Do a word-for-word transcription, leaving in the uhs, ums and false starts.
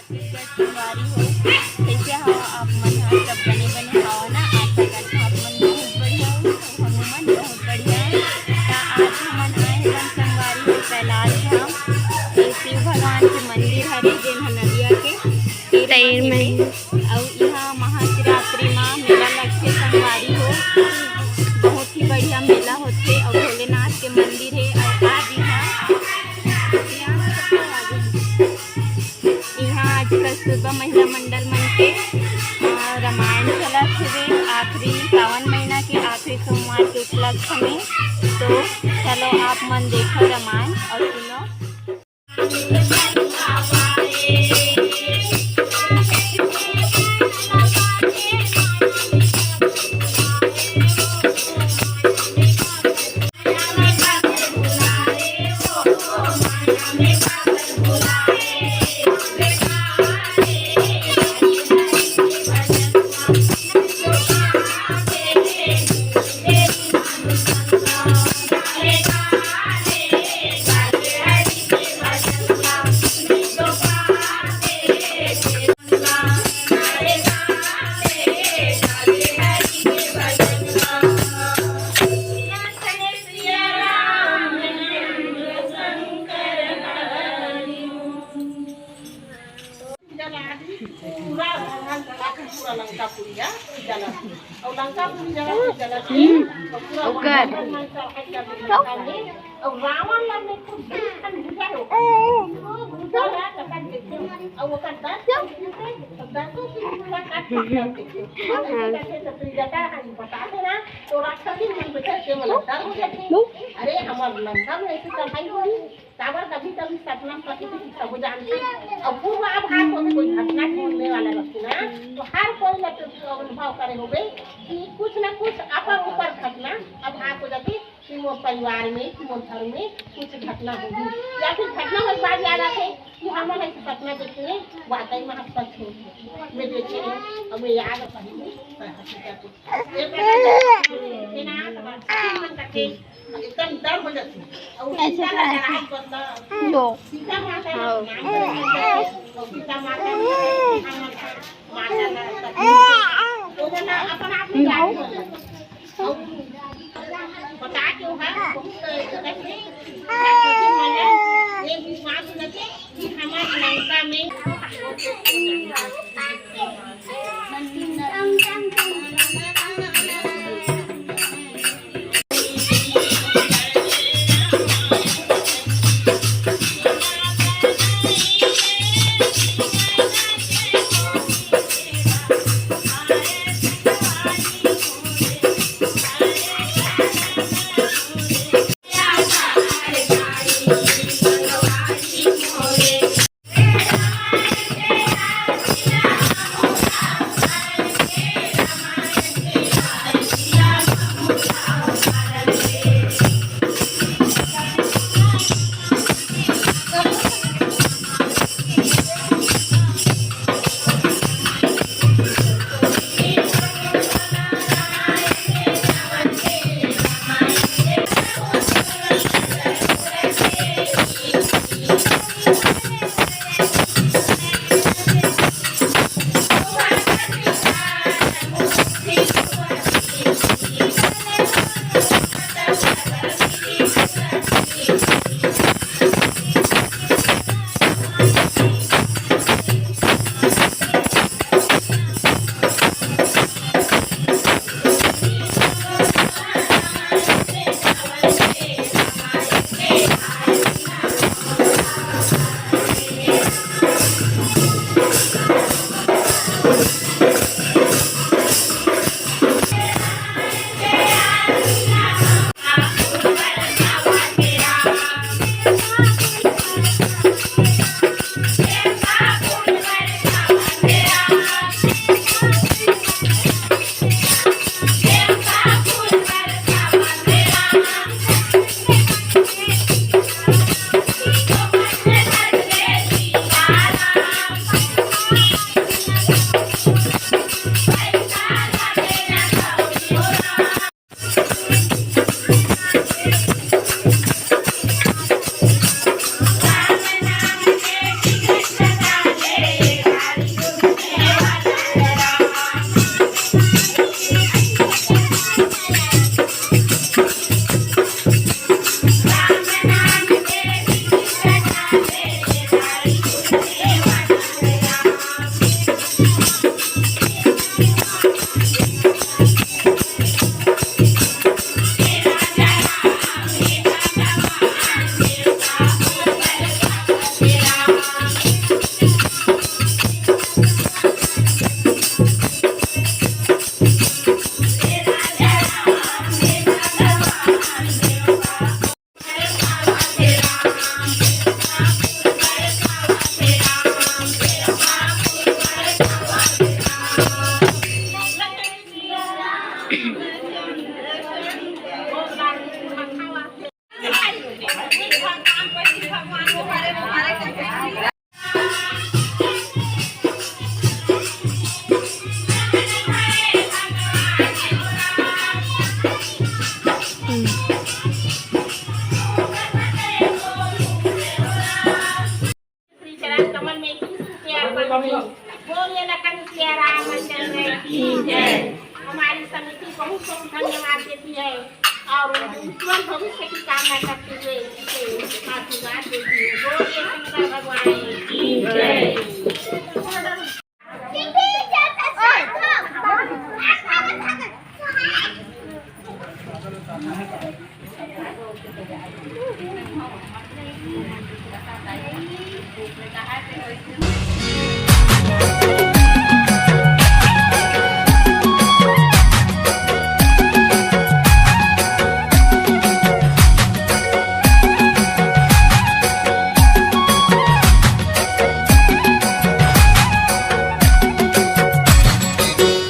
छत्तीसगढ़ संगवारी हो, कइसे हव आप मन ह? सब बने बने हव ना? आशा करत हव आप मन बहुत बढ़िया हो, अउ हमू मन बहुत बढ़िया हन। त आज हमन आए हवन संगवारी हो कैलाश धाम, ये शिव भगवान के मंदिर हरे, जेन ह नदिया के तीर म तीर म हे। हे। अउ इहाँ महाशिवरात्रि म मेला लगथे संगवारी हो, बहुत ही बढ़िया मेला होथे अउ भोलेनाथ के मंदिर हे। अउ आज इहाँ इहाँ आज कस्तूरबा महिला मंडल मन के, अ, रामायण चलत हवे। आखिरी सावन महीना के आखिरी सोमवार के उपलक्ष्य में। तो चलो आप मन देखो रामायण और सुनो। पूरा लंकापुरी ह जला, अउ लंकापुरी जला, जला, अउ पूरा ओकर। लंका, लंका, लंका, अउ रावण ला में कुछ बीस ठन भुजा हो। वो भुजा ला कतक देखे, अउ ओकर दस ठन भुजा, अउ दसों की भुजा काट काट के देखे। अइसे करके तो तुम जटा हम बताते ना, तो राक्षसी मन बेटा के मन डर हो जाते। अरे, हमार लंका में ऐसी चढ़ाई होई, काबर कभी कभी सपना प्रकृति की सब जानते। अउ पूर्वाभास होवे कोई घटना के होने वाला रहिथे ना, तो हर कोई ला तो अनुभव करे होवे कि कुछ ना कुछ अपन ऊपर घटना आभास हो जाथे। कि मोर परिवार में, कि मोर घर में कुछ घटना होही, या फिर घटना होए के बाद याद आथे कि हमन ऐसे सपना देखे हन, वाकई में हम सच में देखे हन, अउ मैं याद रखही, मैं हकीकत में। ये प्रकार के ना, हमारे मन करथे, एकदम डर हो जाथे। अउ सीता ला चढ़ाई करता, सीता माता नाम करथे, अउ सीता माता ने हमन माता ला, तो वो ना अपन आप में जागरूक हो जाथे। अउ बता के ओहा बहुत करथे, ये विश्वास करथे कि हमर लंका में श्री चरण कमल में किसके अर्पण की। बोलिए लखन सिया रामचंद्र की जय। हमारी समिति बहुत बहुत धन्यवाद देती है और उज्ज्वल भविष्य की कामना करते हुए इसे आशीर्वाद देती है। बोलिए शंकर भगवान की जय।